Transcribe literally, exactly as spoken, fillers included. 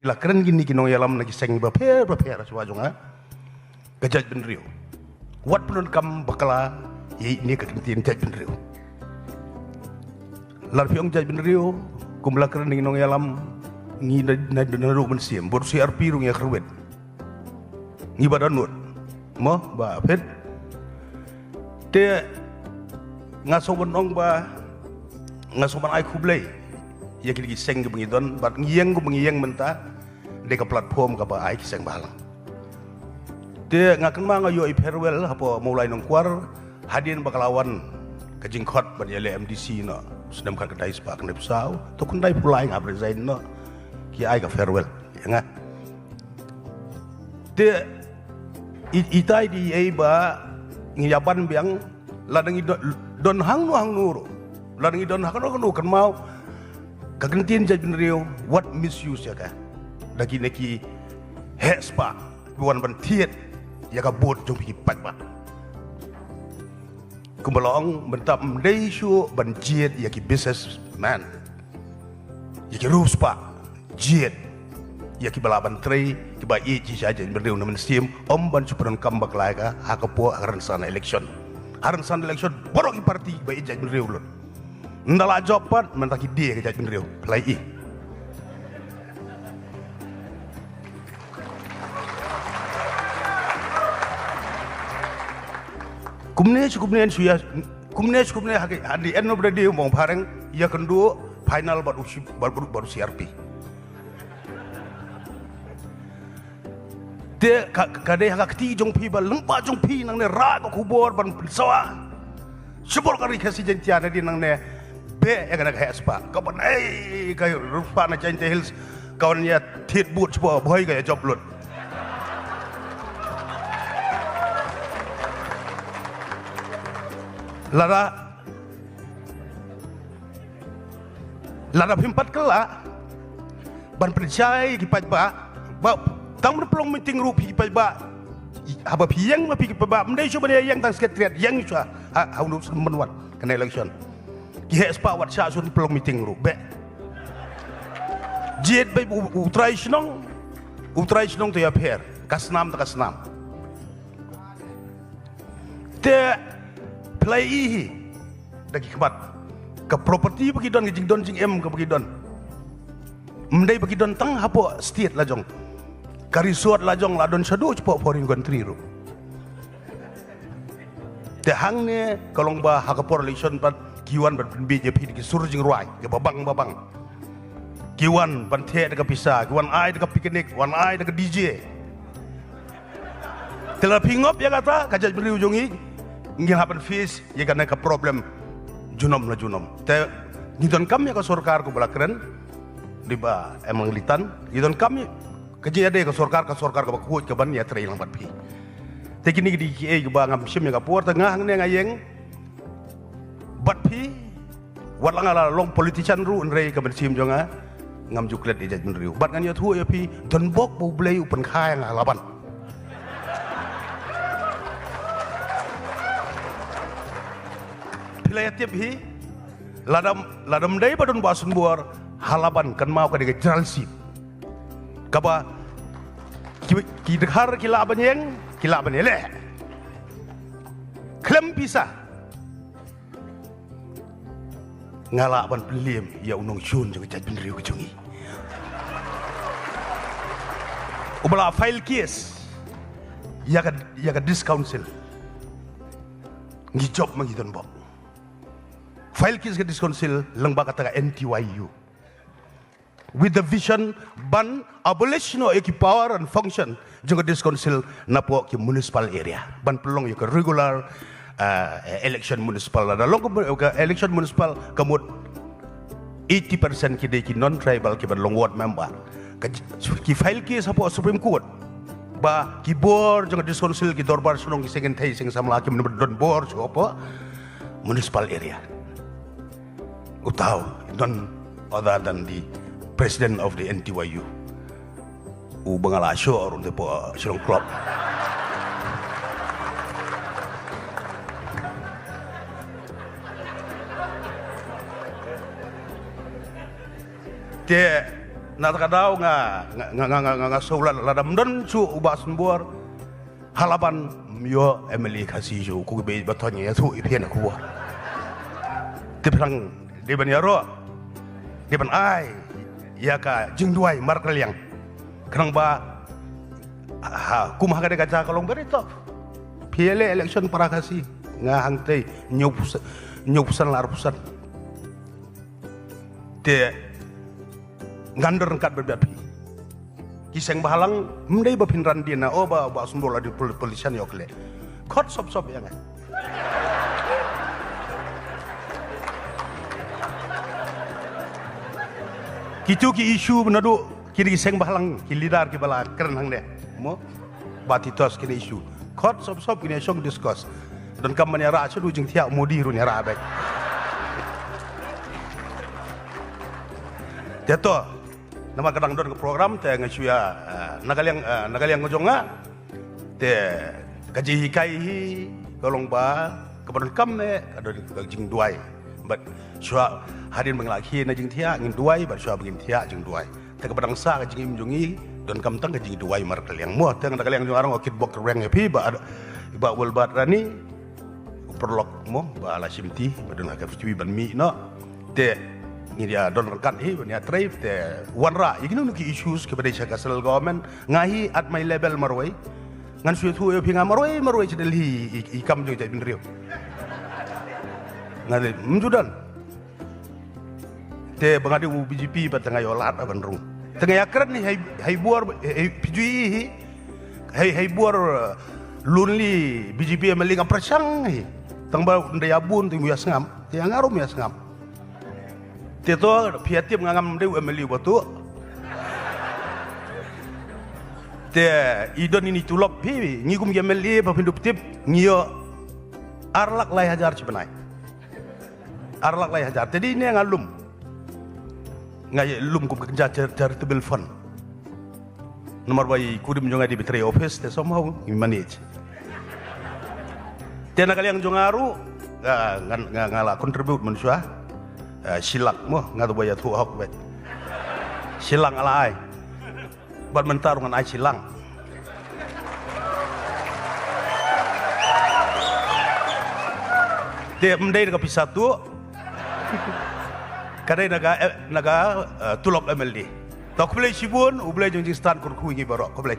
La kren kine ki nongïalam na ki seng bapher bapher shuwa jong nga, ka jaitbynriew wat pyndonkam bakla ïa ine ka kyntien jaitbynriew. Lada phi ong jaitbynriew, kum la kren ki nongïalam, ngi na, na, naduh mynsiem bad C R P ruh ngi ïa kyrwit. Ngi ba dohnud mo ba phet. Te nga sngewbha ban ong ba nga sngewbha ban ai khublei ïa kine ki seng kiba ngi don bad ngi ïeng kumba ngi ïeng mynta. Dei ka platform kaba ai ki seng bhalang. Te nga kynmaw nga ïoh i farewell hapoh Mawlai Nongkwar hadien ba ka la wan ka jingkhot ban ïaleh M D C noh. Snem khatkhyndai spah khyndaiphew saw, to khyndaiphew lai nga resign noh. Ki ai ka farewell ïa nga. Te i, itai dei ei ba ngi ïa ban biang, lada ngi don, don hangno hangno ruh, lada ngi don hangno hangno, kynmaw ka kyntien jaitbynriew wat misuse ïa ka da kine ki heh spah ki wan ban thied ïa ka vote jong phi ki paidbah. Kumba la ong mynta ym dei shuh ban jied ïa ki businessman, ïa ki riewspah, jied ïa kiba lah ban trei, kiba ïeit shisha jaitbynriew na mynsiem, ym ban shu pyndonkam bakla ïa ka ha ka por ha ka rynsan election. Ha rynsan election baroh ki party kiba ïeit jaitbynriew lut. Ynda la jop pat mynta ki die ka jaitbynriew. Phi la ïohi. Kumne shu kumne shu ïa, kumne shu kumne ha ki, at the end of the day u ong phareng ïakynduh final bad u shi-, bad, bad, bad u C R P. Te ka, ka dei ha ka kti jong phi ba lyngba jong phi nangne rah ka khubor ban pynsawa. Shibun ka ri Khasi Jaiñtia nadien nangne beh ïa kane ka heh spah. Ka ban ei ka riewspah na Jaintia Hills ka wan ïa thied vote shibun, bhoi ka ïa jop lut. Lada, lada phim pat kylla ban pynshai ki paidbah, ba tang ban pynlong meeting ruh phi ki paidbah. Haba phi ïeng ma phi ki paidbah, ym dei shuh ban ïeng tang Secretariat, ïeng shuh ha, ha u Nongsan Mynwat kane election. Ki heh spah wat shah shuh pynlong meeting ruh beh. Jied bad u, u trai shnong, u trai shnong te ïapher, ka snam te ka snam. Te phi la ïohi hi da ki khmat ka property ba ki don, ka jingdon jingem kaba ki don. Ym dei ba ki don tang hapoh state la jong. Ka resort la jong la don shaduh shapoh foreign country ruh. Te hangne ka long ba ha ka por election pat ki wan ban pynbiej ïa phi da ki sur jingrwai kiba bang ba bang. Ki wan ban theh da ka pisa, ki wan ai da ka picnic, wan ai da ka D J. Te lada phi ngop ïa kata ka jaitbynriew jong ngi, ngin hap ban face ïa kane ka problem junom la junom. Te ngi donkam ïa ka sorkar kaba la kren, dei ba em lang litan, ngi donkam ïa ka jingïadei ka sorkar, ka sorkar kaba khuid ka ban ïatrei lang bad phi. Te kine ki dei kiei kiba ngam shim ïa ka por, te nga hangne nga ïeng bad phi, wat la nga la long politician ruh, hynrei ka mynsiem jong nga ngam ju klet ïa jaitbynriew. Bad ngan ïathuh ïa phi, donbok ba U Blei u pynkha ïa nga ha Laban. Phi la ïa tip hi, lada, lada ym dei ba don Bah Synbor ha Laban, kynmaw ka dei ka general seat kaba ki, ki dkhar ki lah ban ïeng, ki lah ban ïaleh. Khlem pisa nga lah ban pynliem ïa u nongshun jong ka jaitbynriew ka jong ngi. Uba la file case ïa ka, ïa ka District Council. Ngi jop ma ngi donbok. File case ka District Council lyngba kata ka N T Y U. With the vision ban abolish noh ïa ki power and function jong ka District Council napoh ki municipal area. Ban pynlong ïa ka regular, uh, election municipal. Lada long ka, ka election municipal ka mut eighty percent ki dei ki non-tribal kiban long ward member. Ka, ki file case hapoh Supreme Court ba ki bor jong ka District Council, ki dorbar shnong, ki seng kynthei seng samla kim don bor shuh hapoh municipal area. Utai u, none other than the president of the N T Y U. U ba nga la shoh ruh te hapoh Shillong Club. Te Na kata ka daw nga nga nga nga nga nga shu la la dam don shu u Bah Sunbor. Halaban myo M L A Khasi shu ku be ba thon ya shu i pien ku. Te pyrang de ban ïaroh de ban ai ïa ka jingduwai markylliang. Khnang ba ha kum ha ka de ka ja ka long very tough. Phi ïaleh election para Khasi nga hangtei hynñiew percent, hynñiew percent la ar percent. Te ngan don ryngkat bad phi. Ki seng bhalang ym dei ba phin ran dien na o ba ba sumdol la di pol-, politician ïoh kle. Khot sop sop ïa nga. Kitu ki issue ba naduh kine ki seng bhalang ki leader ki ba la kren hangne. Mo? Ba titos kine issue. Khot sop sop kine shong discuss. Donkam ban ïarah shuh jingthiah Modi ruh ïarah beit. Te to, namar ka dang don ka program te nga shu ïa, eh, na ka liang, eh, na ka liang ka jong nga. Te ka jinghikai hi ka long ba kaba donkam eh ka don ka jingduwai. Bad shuwa hadien ba ngi la khie na jingthiah ngin duwai bad shuwa ba ngin thiah jingduwai. Te kaba dang sah ka jingim jong ngi donkam tang ka jingduwai markylliang mo. Te na ka liang jong nga ruh nga kitbok kyrweng ïa phi Bah, Bah Wilbert Rani. U paralok mo ba la shim ti ba don ha ka phi ban mih noh. Te ngi ïa don ryngkat hi ban ïatrei te wanrah ïa kino kino ki issues kiba dei sha ka central government. Nga hi at my level marwei. Ngan shu ïathuh ïa phi nga marwei marwei sha Delhi i, i kam jong i jaitbynriew. Nga dei ym ju don. Te ba nga dei u B J P ba tang nga ïoh lad ban rung. Tang nga ïa kren hi hei, hei bor, hei, hei phi ju i hi. Hei, hei bor, uh, lonely B J P M L A ngam pyrshang hi. Tang ba ynda ïa bun te ym ïa sngam. Te nga ruh ym ïa sngam. Te to phi ïa tip nga ngam dei u M L A ba tu. Te i don ïa ini tulop phi ngi kum ki M L A ba phin dup tip ngi ïoh ar lak lai hajar shi bnai. Ar lak lai hajar. Te dei ne nga lum. Nga ïa lum kum ka kynja char-, charitable fund. Namar ba i kurim jong nga dei ba trei office te somehow ngi manage. Te na ka liang jong nga ruh nga, nga, nga, nga la contribute mynshuwa. Ah, shi lak mo nga tu ba ïathuh hok beit. Shi lak nga la ai. Bad mynta ruh ngan ai shi lak. Te ym dei na ka pisa tu. Ka dei na ka, eh, na ka, eh, tulop M L A. To khublei shibun, U Blei jong jingstan kyrkhu ïa ngi baroh, khublei.